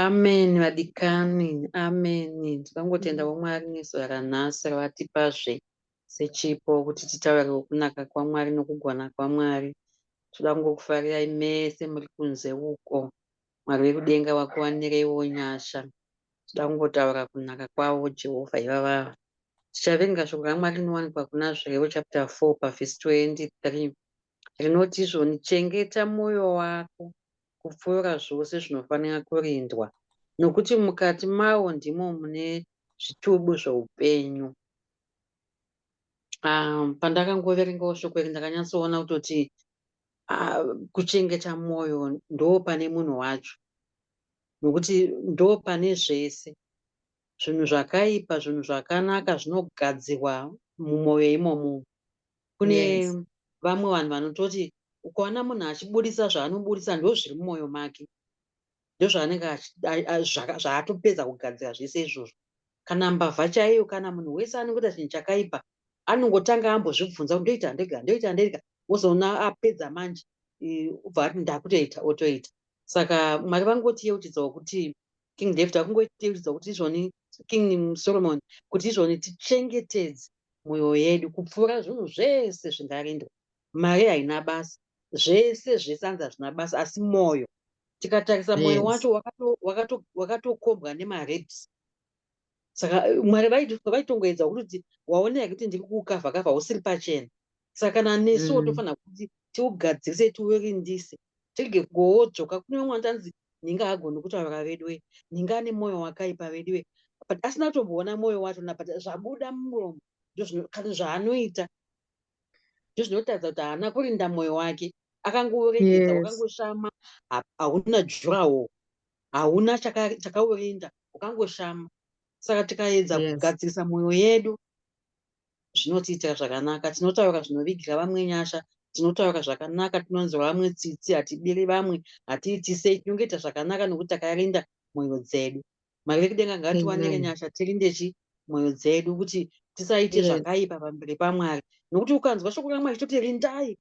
Amen vadikani, amen. Tinongotendawo Mwari nezuva ranhasi ravatipazve sechipo kuti titaurewo kunaka kwaMwari nokugona kwaMwari. Toda kungokufarirai mese muri kunze uko. Mwari vekudenga vakuwanireiwo nyasha. Toda kungotaura kunaka kwavo Jehovha ivavava. Tichaverenga shoko raMwari rinowanikwa kuna Zvirevo chapter 4 pavhesi 23 rinoti izvoni chengeta mwoyo wako kupfuura zvose zvinofanira kurindwa nokuti mukati mawo ndimo mune zvitubu zvoupenyu. Pandakangoverengawo shoko iri ndakanyatsoona kutoti kuchengeta mwoyo ndo pane munhu wacho nokuti ndo pane zvese zvinhu zvakaipa zvinhu zvakanaka zvinogadzirwa mumwoyo imomo. Kune vamwe vanhu vanototi ukaona munhu achibudisa zvaanobudisa ndo zviri mumwoyo make, ndozvaanenge zvaatopedza kugadzira zvese izvozvo. Kana mbavha chaiyo kana munhu wese anongoita chinhu chakaipa anongotanga ambozvibvunza kuti ndoita ndega ndoita ndega wozoona apedza manje ubva ati ndakutoita otoita. Saka Mwari vangotiyeuchidzawo kuti King David akungotiyeuchidza kuti izvoni King Solomon kuti izvoni tichengetedze mwoyo yedu kupfuura zvinhu zvese zvingarindwa. Mari haina basa, zvese zvese hanzi hazvina basa, asi mwoyo tikatarisa mwoyo wacho wakatokombwa nemaribs. Saka Mwari vaitongoedza kuti waona here kuti ndiri kukavha kavha usiri pachena. Saka kana nesuwo tofanira kuti tiugadzirise tiurindise tirege kungoodzoka. Kune vamwe vanoti anzi nhinga haagoni kutaura veduwe, nhinga ane mwoyo wakaipa veduwe, but asina kutomboona mwoyo wacho but zvabuda mumuromo kana zvaanoita ndozvinotaridza kuti haana kurinda mwoyo wake, akangouregedza wakangoshama, hauna jurawo, hauna chakaurinda, wakangoshama. Saka tikaedza kugadzirisa mwoyo yedu zvinotiitira zvakanaka. Tinotaura zvinovigira vamwe nyasha, tinotaura zvakanaka, tinonzwa vamwe tsitsi, hatibiri vamwe, hatiiti sei, tinongoita zvakanaka nokuti takarinda mwoyo dzedu. Mwari vekudenga ngatiwanire nyasha tirinde chi mwoyo dzedu kuti tisaite zvakaipa pamberi paMwari, nokuti ukanzwa shoko raMwari chitoti rindai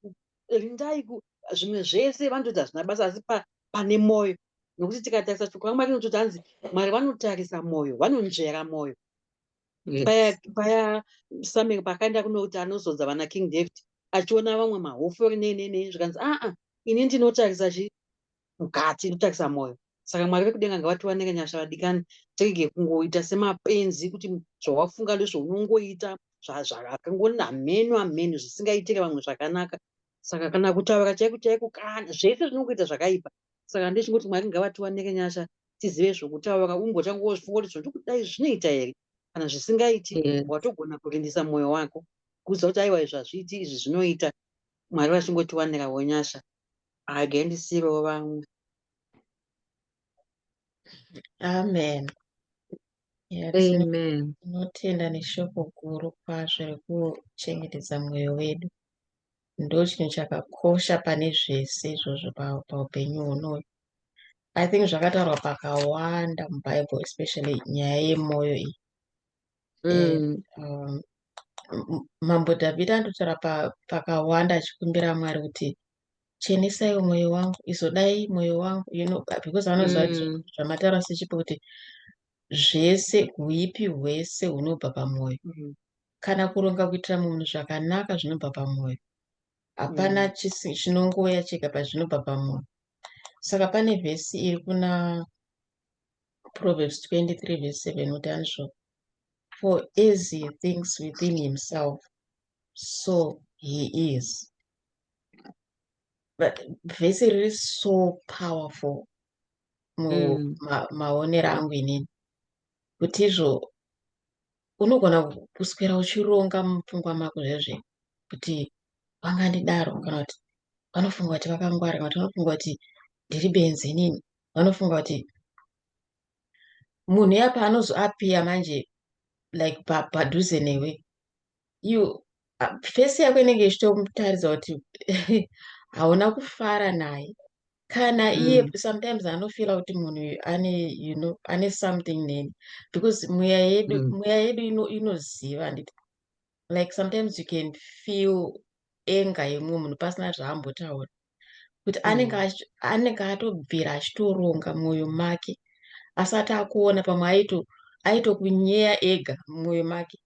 rindai zvimwe zvese vanototi hazvina basa asi pane mwoyo, nokuti tikatarisa shoko raMwari rinototi hanzi Mwari vanotarisa mwoyo, vanonzvera mwoyo. Paya Samuel paakaenda kunoti anozodza vana King David achiona vamwe mahofori nei nei nei zvikanzi aa ini ndinotarisa chi mukati, ndinotarisa mwoyo. Saka Mwari vekudenga ngavatiwanire nyasha vadikani, tirege kungoita semapenzi kuti zvawafunga ndozvaunongoita zvakangona hameno hameno zvisingaitire vamwe zvakanaka. Saka kana kutaura chaiko chaiko kana zvese zvinongoita zvakaipa. Saka ndechingoti Mwari ngavatiwanire nyasha tizive zvokutaura, umbotanga wozvifunga kuti zvandiri kudai zvinoita here, kana zvisingaiti watogona kurindisa mwoyo wako kuudza kuti aiwa izvi hazviiti izvi zvinoita. Mwari vachingotiwanirawo nyasha. Regai ndisiirewo vamwe. Amen. Amen. Tinotenda neshoko guru kwazvo rekuchengetedza mwoyo wedu. Ndochinhu chakakosha pane zvese izvozvo paupenyu hunoyu. I think zvakataurwa pakawanda muBible, especially nyaya yemwoyo iyi. Mambo Dhavhidhi anototaura pakawanda achikumbira Mwari kuti chenesaiwo mwoyo wangu, izodai mwoyo wangu, because anoziva kuti zvamataura sechipo kuti zvese huipi hwese hunobva pamwoyo. Kana kuronga kuitira munhu zvakanaka zvinobva pamwoyo. Hapana chinongouya chega pazvinobva pamwoyo. Saka pane vhesi iri kuna Proverbs 23 verse 7 kuti anzvo for as he thinks within himself so he is. But vhesi riri so powerful mumaonero angu inini kuti izvo unogona kuswera uchironga mupfungwa mako zvezve kuti vangandidaro kana kuti vanofunga kuti vakangwara kana kuti vanofunga kuti ndiri benzi inini, vanofunga kuti munhu iya paanozoapiya manje like padhuze newe you face yako inenge ichitotaridza kuti hauna kufara naye. Kana iye sometimes anofeela kuti munhu uyu ane ane something neni because mweya yedu mweya yedu inoziva handiti, like sometimes you can feel anger yemumwe munhu pasina zvaambotaura kuti anenge anenge atobvira achitoronga mwoyo make. Asati akuona, pamwe aitokunyeya ega mumwoyo make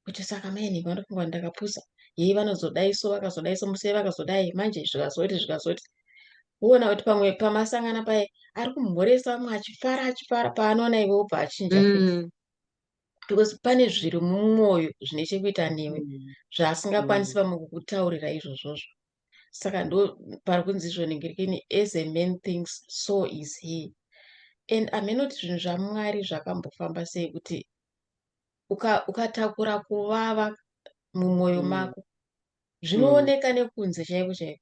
kuti saka mai vanofunga kuti ndakapusa yei, vanozodai so, vakazodai so, musei vakazodai, manje zvikazoti zvikazoti. Woona kuti pamwe pamasangana paye ari kumhoresa vamwe achifara achifara, paanoona iwe wobva achinja face because pane zviri mumwoyo zvine chekuita newe zvaasingakwanisi vamwe kukutaurira izvozvozvo. Saka ndo pari kunzi izvo ningirikini, "As a man thinks, so is he." And amenoti zvinhu zvaMwari zvakambofamba sei kuti ukatakura kuvava mumwoyo mako, zvinooneka nekunze chaiko chaiko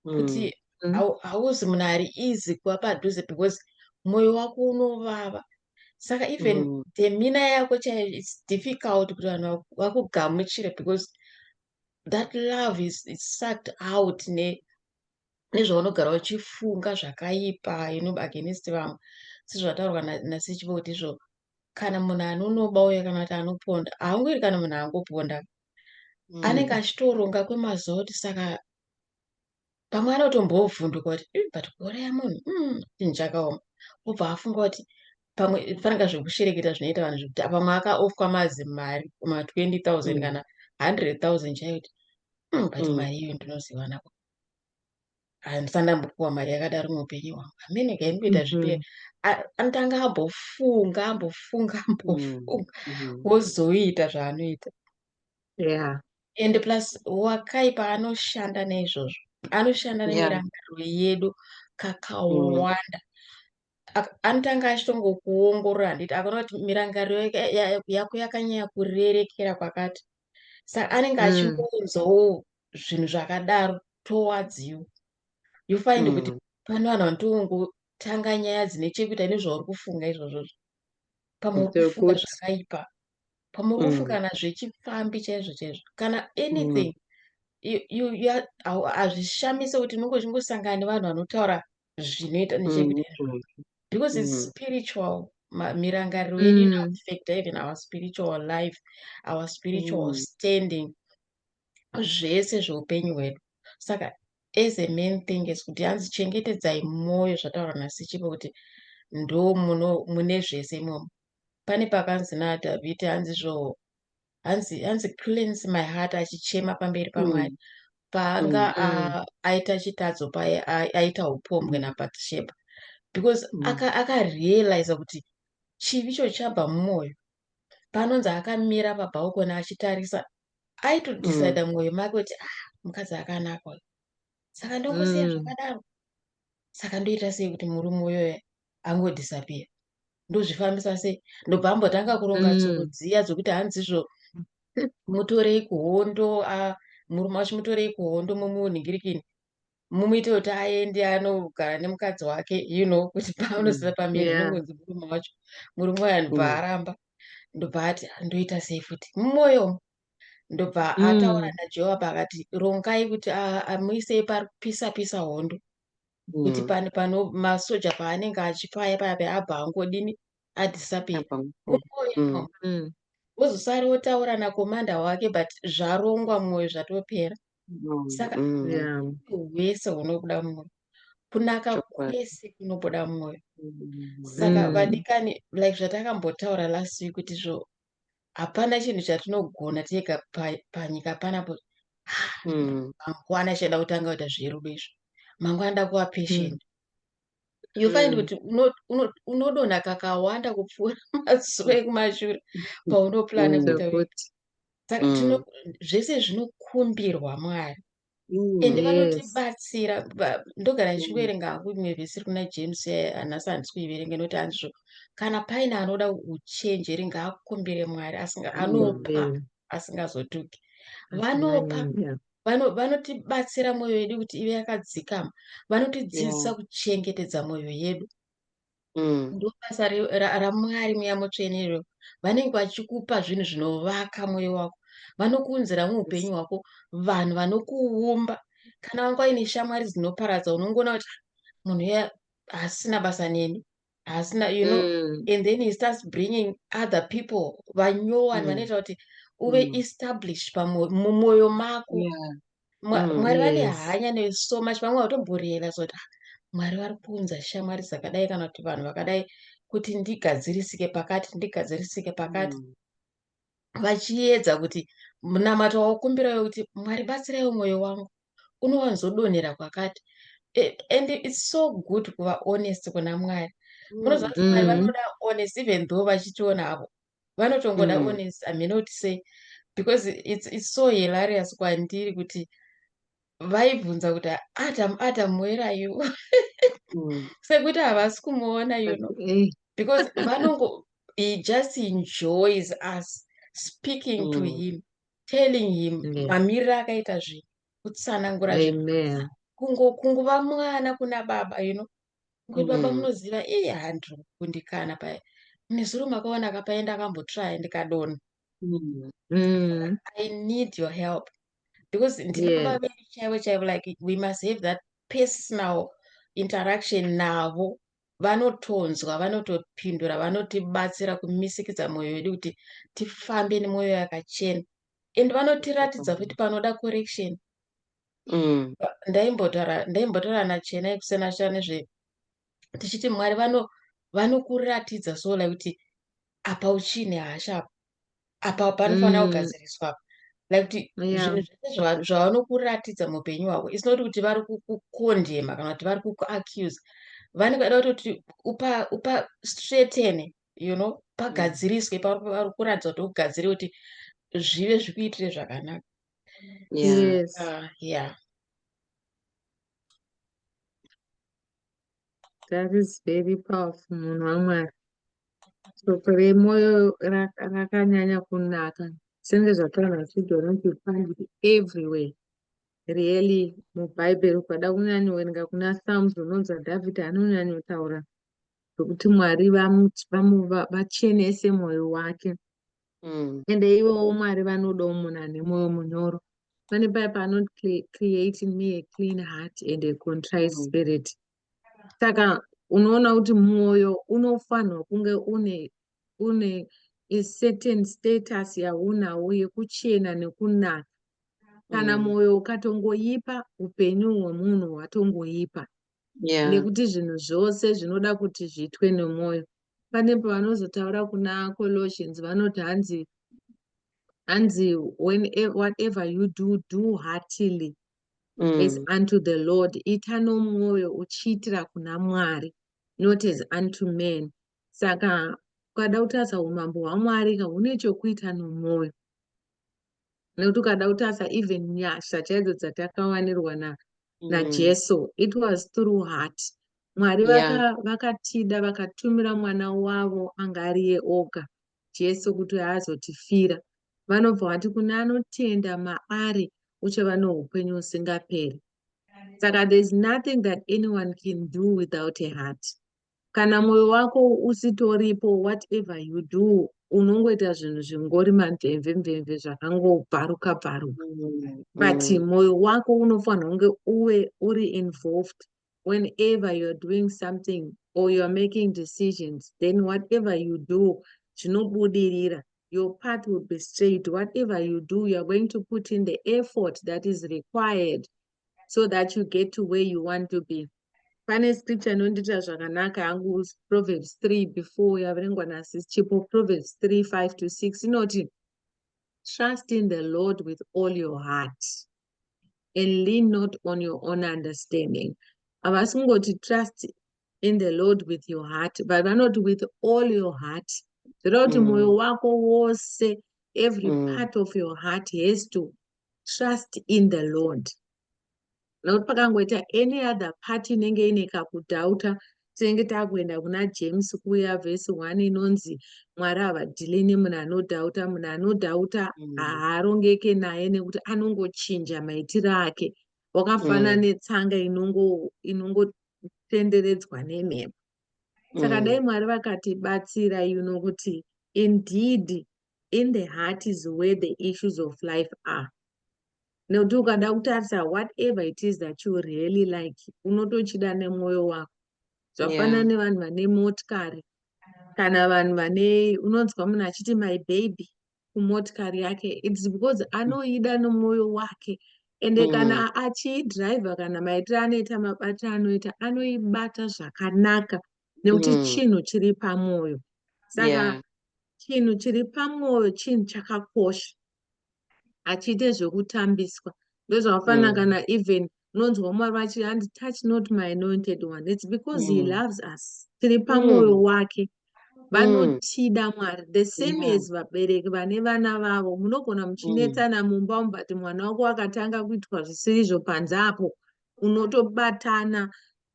kuti hauzi munhu ari easy kuva padhuze because mwoyo wako unovava. Saka even demeanor yako chaiyo, it's difficult kuti vanhu vakugamuchire because that love is sucked out nezvaunogara uchifunga zvakaipa against vamwe. Sezvataurwa naSechipo kuti izvo kana munhu anonoba uye kana kuti anoponda, haangori kana munhu angoponda, anenge achitoronga kwemazuva kuti saka pamwe anotombovhunduka kuti, But kuuraya munhu, chinhu chakaoma." Obva afunga kuti pamwe fananga zvekushereketa zvinoita vanhu, zvekuti pamwe akaofwa mazimari ma20 000 kana 100 000 chaiyo, kuti, But mari iyo ndinoziva nako, handisati ndambopiwa mari yakadaro muupenyu hwangu, hamene kaingoita zvipera." Anotanga ambofunga, ambofunga, ambofunga, wozoita zvaanoita. And plus wakaipa anoshanda naizvozvo, anoshanda nemirangariro yedu kakawanda. Anotanga achitongokuongorora, handiti akaona kuti mirangariro yako yakanyanya kurerekera kwakati, saka anenge achingounzawo zvinhu zvakadaro towards you. You find kuti pane vanhu vanotongotanga nyaya dzine chekuita nezvauri kufunga izvozvozvo. Pamwe uri kufunga zvakaipa, pamwe uri kufunga kana zvechipfambi chaizvo chaizvo, kana anything. Hazvishamise kuti unenge uchingosangana nevanhu vanotaura zvinoita nechekuita izvozvo because it's spiritual. Mirangariro yedu inoaffecta even our spiritual life, our spiritual standing, zvese zveupenyu hwedu. Saka as a main thing is kuti hanzi chengetedzai mwoyo, zvataurwa naSichipo kuti ndo mune zvese imomo. Pane pakanzi naDhavhidhi, hanzi zvo hanzi, "Cleanse my heart," achichema pamberi paMwari paanga aita chitadzo paye, aita upombwe naBhatisheba, because akarealiza kuti chivi icho chabva mumwoyo. Panonzi akamira pabhaukoni achitarisa, aitodhisaidha mumwoyo make kuti, "Ah, mukadzi akanaka uyu, saka ndongosiya zvakadaro. Saka ndoita sei kuti murume uyoyo angodhisappear? Ndozvifambisa sei?" Ndobva ambotanga kuronga tsoro dziya dzokuti hanzizvo mutorei kuhondo, murume wacho mutorei kuhondo, mumunhingirikini, mumuite kuti aende anogara nemukadzi wake, kuti paanoziva pamiri zvinongonzi murume wacho, murume uyo ndobva aramba. Ndobva ati, "Ndoita sei futi?" Mumwoyo ndobva ataura naJoabhu akati, "Rongai kuti muisei pari kupisa pisa hondo, kuti pano masoja paanenge achipaya paya paya, abva angodini, adisappear." Mumwoyo wozosara wotaura nakomanda wake, but zvarongwa mumwoyo, zvatopera. Saka hwese hunobuda mumwoyo, kunaka kwese kunobuda mumwoyo. Saka vadikani, like zvatakambotaura last week kuti zvo hapana chinhu chatinogona tega panyika panapo. Mangwana chada kutanga kuita zverudo izvo, mangwana nda kuva patient. You find kuti unodonha kakawanda kupfuura mazuva ekumashure paunoplana kuita wega. Saka zvese zvinokumbirwa Mwari ende vanotibatsira. Ndogara ndichingoverenga hangu imwe vhesi iri kuna James, nhasi handisi kuiverenga, inoti hanzizvo kana paine anoda uchenjeri ngaakumbire Mwari anopa asingazotuki. Vanopa, vanotibatsira mwoyo yedu kuti ive yakadzikama, vanotidzidzisa kuchengetedza mwoyo yedu. Ndo basa raMwari Mweya Mutsvene iro. Vanenge vachikupa zvinhu zvinovaka mwoyo wako, vanokuunzira muupenyu hwako vanhu vanokuumba. Kana wanga uine shamwari dzinoparadza, unongoona kuti, "Ah, munhu uya haasina basa neni, haasina." And then he starts bringing other people vanyowani vanoita kuti uve established mumwoyo mako. Mwari vane hanya newe so much. Vamwe vatomborealize kuti, "Ah, Mwari vari kuunza shamwari dzakadai kana kuti vanhu vakadai." Kuti ndigadzirisike pakati, ndigadzirisike pakati. Vachiedza kuti munamato waukumbirayo kuti, "Mwari, batsiraiwo mwoyo wangu," unowanzodonhera kwakati. And it's so good kuva honest kuna Mwari. Munoziva kuti Mwari vanoda honest, even though vachitiona havo, vanotongoda honest. Hameno kuti sei, because it's so hilarious kwandiri kuti vaibvunza kuti, "Adam, Adam, where are you?" Sekuti havasi kumuona, because vanongo, he just enjoys us speaking to him, telling him mamiriro akaita zvinhu, kutsanangura zvinhu. Amen. Kungova mwana kuna baba, kuti, "Baba, munoziva, iye handiri kukundikana paya. Nezuro makaona akapaenda, akambotraya, ndikadonha. I need your help," because ndibaba vedu chaivo chaivo. Like, we must have that personal interaction navo. Vanotonzwa, vanotopindura, vanotibatsira kumisikidza mwoyo yedu kuti tifambe nemwoyo yakachena, and vanotiratidza futi panoda correction. Ndaimbotaura naChenai kusena nezve tichiti Mwari vanokuratidza so, like, kuti apa uchine hasha, apa apa panofanira kugadziriswa apa, like kuti zvinhu zvese zvavanokuratidza muupenyu hwako, it's not kuti vari kukukondema kana kuti vari kukuaccuse. Vanenge vada kutoti upa straighten, pagadziriswe vari kuratidza kuti ugadzire kuti zvive zvikuitire zvakanaka. Yeah. That is very powerful, munhu waMwari. Shoko remwoyo rakanyanya kunaka. Senge zvataurwa naChidho, you find it everywhere. Really, muBhaibheri ukada kunyanyoverenga kuna Psalms, unonzwa Dhavhidhi anonyanyotaura zvokuti Mwari vachenese mwoyo wake. Ende ivowo Mwari vanodawo munhu ane mwoyo munyoro. Pane paya panoti, "Create in me a clean heart and a contrite spirit." Saka unoona kuti mwoyo unofanirwa kunge une a certain status yaunawo yekuchena nekunaka. Kana mwoyo ukatongoipa, upenyu hwemunhu hwatongoipa. Nekuti zvinhu zvose zvinoda kuti zviitwe nemwoyo. Pane pavanozotaura kuna Colossians, vanoti hanzi, "Whatever you do, do heartily as unto the Lord." Ita nomwoyo uchiitira kuna Mwari, not as unto men. Saka ukada kutarisa, umambo hwaMwari hune chokuita nomwoyo. Nekuti ukada kutarisa, even nyasha chaidzo dzatakawanirwa naJesu, it was through heart. Mwari vakatida, vakatumira mwana wavo anga ariye oga, Jesu, kuti azotifira. Vanobva vati kune anotenda maari uchava noupenyu husingaperi. Saka there is nothing that anyone can do without a heart. Kana mwoyo wako usitoripo, whatever you do, unongoita zvinhu zvingori mamvemve mvemve, zvakangobvaruka bvaruka. But mwoyo wako unofanira kunge uve uri involved whenever you are doing something or you are making decisions. Then whatever you do, zvinobudirira. Your path will be straight. Whatever you do, you are going to put in the effort that is required so that you get to where you want to be. Pane scripture inondiitira zvakanaka hangu, Proverbs 3, before yaverengwa naSis Chipo, Proverbs 3, 5 to 6, inoti, "Trust in the Lord with all your heart and lean not on your own understanding." Havasi kungoti trust in the Lord with your heart, but vanoti with all your heart. Zvoreva kuti mwoyo wako wose, every part of your heart has to trust in the Lord. Nokuti pakangoita any other part inenge ine kakudhauta, tinenge taakuenda kuna James kuya, vhesi 1, inonzi Mwari havadhile nemunhu anodhauta. Munhu anodhauta haarongeke naye, nekuti anongochinja maitiro ake. Wakafanana netsanga inongotenderedzwa nemhepo. Saka dai Mwari vakatibatsira kuti indeed in the heart is where the issues of life are. Nekuti ukada kutarisa, whatever it is that you really like, unotochida nemwoyo wako. Zvafanana nevanhu vane motikari, kana vanhu vane, unonzwa munhu achiti "my baby" kumotikari yake. It's because anoida nomwoyo wake. Ende kana achiidhiraivha, kana maitiro anoita, mabatiro anoita, anoibata zvakanaka. Nekuti chinhu chiri pamwoyo. Saka chinhu chiri pamwoyo chinhu chakakosha, hachiite zvekutambiswa. Ndozvakafanana kana even unonzwa Mwari vachiti, "Handi, touch not my anointed one." It's because he loves us. Tiri pamwoyo wake, vanotida Mwari. The same as vabereki vane vana vavo. Munogona muchinetsana mumba umu, but mwana wako akatanga kuitwa zvisirizvo panze apo, unotobatana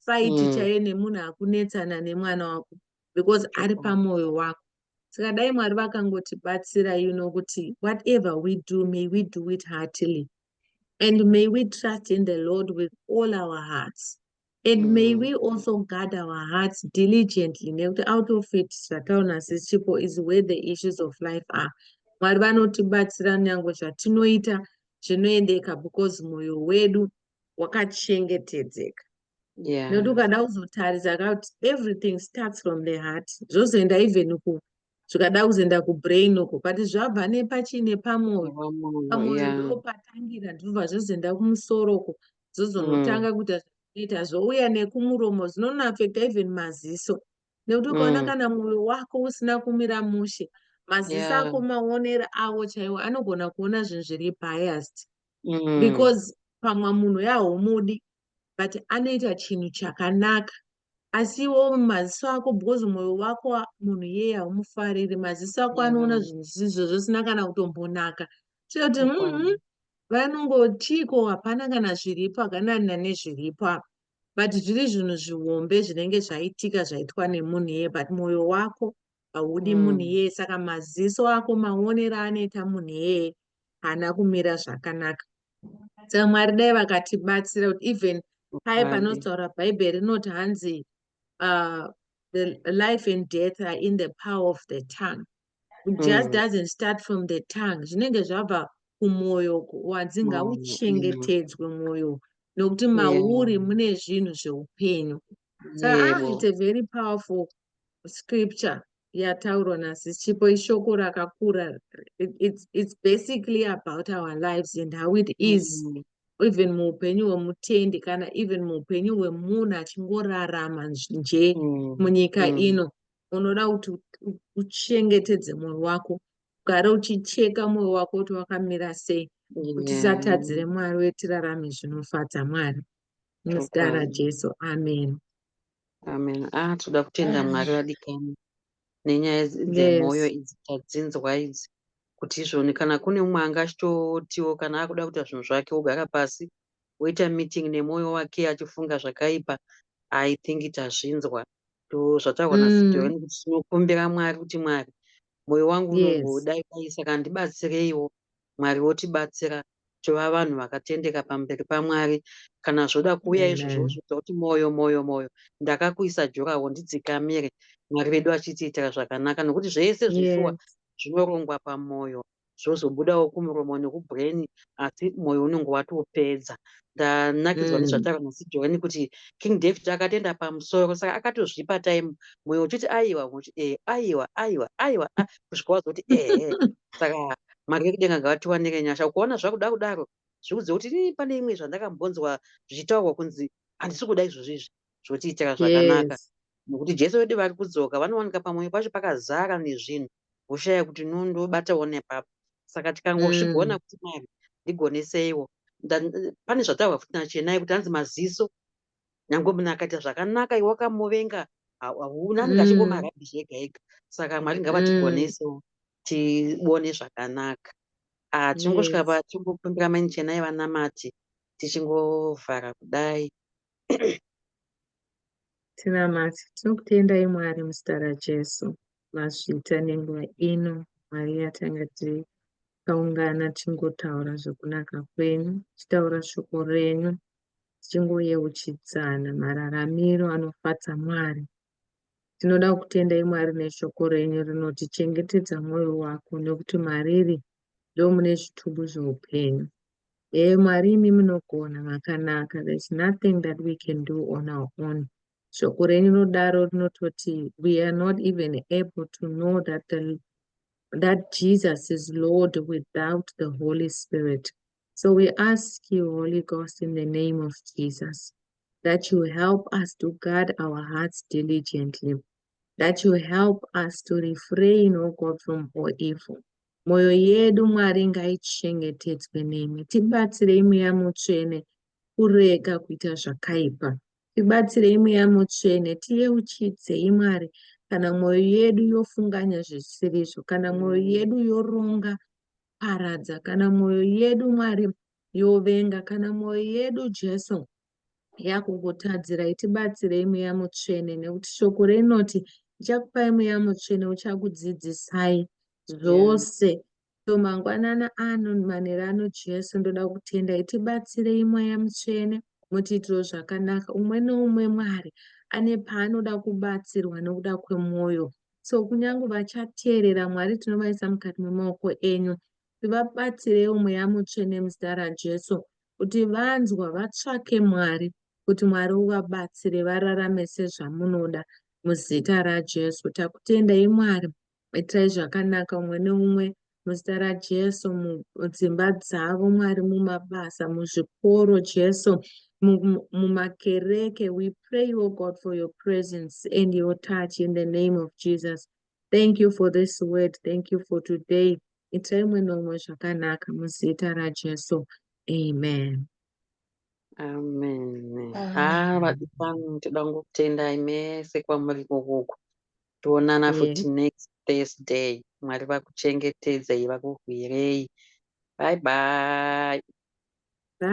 fight chaiyo nemunhu akunetsana nemwana wako, because ari pamwoyo wako. Saka dai Mwari vakangotibatsira kuti whatever we do, may we do it heartily, and may we trust in the Lord with all our hearts, and may we also guard our hearts diligently, nekuti out of it, zvataona sesichipo, is where the issues of life are. Mwari vanotibatsira nyange zvatinoita zvinoendeka, because mwoyo wedu wakachengetedzeka. Nekuti ukada kuzotarisa kuti everything starts from the heart, zvozoenda even ku zvikada kuzoenda kubrain uko, but zvabva nepachine pamwoyo. Pamwoyo. Pamwoyo ndo patangira, ndobva zvozoenda kumusoro uko, zvozonotanga kuita zvinoita, zvouya nekumuromo, zvinonoaffecta even maziso. Nekuti ukaona kana mwoyo wako usina kumira mushe, maziso ako, maonero avo chaiwo, anogona kuona zvinhu zviri biased, because pamwe munhu yahaumudi, but anoita chinhu chakanaka, asi iwo maziso ako, because mwoyo wako munhu iyeye haumufariri, maziso ako anoona zvinhu zvisizvo, zvisina kana kutombonaka, choti vanongochiko, hapana kana zviripo, hakananina nezviripo apa, but zviri zvinhu zvihombe zvinenge zvaitika, zvaitwa nemunhu iyeye, but mwoyo wako haudi munhu iyeye. Saka maziso ako, maonero anoita munhu iyeye haana kumira zvakanaka. Saka Mwari dai vakatibatsira kuti even pai panotaura Bhaibheri rinoti hanzi, "The life and death are in the power of the tongue." It just doesn't start from the tongue, zvinenge zvabva kumwoyo. Wanzi ngauchengetedzwe mwoyo, nokuti mauri mune zvinhu zveupenyu. Saka it's a very powerful scripture yataurwa nasichipo. Ishoko rakakura. It's basically about our lives and how it is even muupenyu hwemutendi, kana even muupenyu hwemunhu achingorarama nje munyika ino. Unoda kuti uchengetedze mwoyo wako, ugare uchicheka mwoyo wako kuti wakamira sei, kuti tisatadzire Mwari uye tirarame zvinofadza Mwari. Muzita raJesu, amen. Amen. Ah, toda kutenda Mwari, vadikani, nenyaya dzemwoyo idzi tadzinzwa idzi, kuti izvoni kana kune mumwe anga achitotiwo kana akuda kuita zvinhu zvake, ogara pasi oita meeting nemwoyo wake achifunga zvakaipa, I think tazvinzwa. Ndo zvataurwa naSidhoni kuti tinokumbira Mwari kuti, "Mwari, mwoyo wangu unongodai dai, saka ndibatsireiwo." Mwari wotibatsira, tova vanhu vakatendeka pamberi paMwari. Kana zvoda kuuya izvozvo, zvoda kuti mwoyo, mwoyo, mwoyo, ndakakuisa jurawo, ndidzikamire. Mwari vedu achitiitira zvakanaka, nokuti zvese zveshuwa zvinorongwa pamwoyo, zvozobudawo kumuromo nekubrain, asi mwoyo unenge watopedza. Ndanakidzwa nezvataurwa naSidhoni kuti King David akatenda pamusoro, saka akatozvipa time, mwoyo uchiti aiwa, uchi e aiwa, aiwa, aiwa, kusvika wazoti ehe. Saka Mwari vekudenga ngavatiwanire nyasha. Ukaona zvakuda kudaro, zviudze kuti inini pane imwe zvandakambonzwa zvichitaurwa kunzi handisi kuda izvozvo izvi, zvotiitira zvakanaka. Nokuti Jesu vedu vari kudzoka, vanowanika pamwoyo pacho pakazara nezvinhu, voshaya kuti nondobatawo nepapo. Saka tikangozvigona kuti Mwari ndigoneseiwo. Pane zvataurwa futi naChenai kuti hanzi maziso, nyange munhu akaita zvakanaka, iwe wakamuvenga, hauna, anenge achingoma rubbish ega ega. Saka Mwari ngavatigonesewo tione zvakanaka. Ah, tingosvika patingokumbira maini Chenai vanamati, tichingovhara kudai. Tinamati. Tinokutendai Mwari muzita raJesu. Mazvita nenguva ino, Mwari, yatanga tikaungana tichingotaura zvekunaka kwenyu, tichitaura shoko renyu, tichingoyeuchidzana mararamiro anofadza Mwari. Tinoda kutendai Mwari neshoko renyu rinoti, "Chengetedza mwoyo wako, nekuti mariri ndomune zvitubu zveupenyu." Ee Mwari, imi munogona, makanaka. There's nothing that we can do on our own. Shoko renyu rinodaro, rinototi we are not even able to know that Jesus is Lord without the Holy Spirit. So we ask you, Holy Ghost, in the name of Jesus. That you help us to guard our hearts diligently. That you help us to refrain, oh God, from all evil. Mwoyo yedu, Mwari, ngaichengetedzwe nemi. Tibatsirei, Mweya Mutsvene, kurega kuita zvakaipa. Tibatsirei, Mweya Mutsvene, tiyeuchidzei, Mwari, kana mwoyo yedu yofunganya zvisirizvo, kana mwoyo yedu yoronga paradza, kana mwoyo yedu, Mwari, yovenga, kana mwoyo yedu, Jesu, yakukutadzirai. Tibatsirei, Mweya Mutsvene, nekuti shoko rinoti, "Ndichakupai Mweya Mutsvene, uchakudzidzisai zvose." So mangwanana ano, manheru ano, Jesu, ndoda kutendai. Tibatsirei, Mweya Mutsvene, mutiitiro zvakanaka. Umwe neumwe, Mwari, ane paanoda kubatsirwa nekuda kwemwoyo. So kunyange vachateerera, Mwari, tinovaisa mukati memaoko enyu. Tivabatsireiwo, Mweya Mutsvene, muzita raJesu, kuti vanzwa vatsvake Mwari, kuti Mwari uvabatsire vararame sezvamunoda, muzita raJesu. Takutendai, Mwari. Itirai zvakanaka umwe neumwe muzita raJesu, mudzimba dzavo, Mwari, mumabasa, muzvikoro, Jesu, mumakereke. We pray, oh God, for your presence and your touch in the name of Jesus. Thank you for this word. Thank you for today. Itirai umwe neumwe zvakanaka muzita raJesu. Amen. Amen. Ha, vadikani, toda kungokutendai mese kwamuri ikokoko. Toonana futi next Thursday. Mwari vakuchengetedzei, vakurwirei. Bye bye.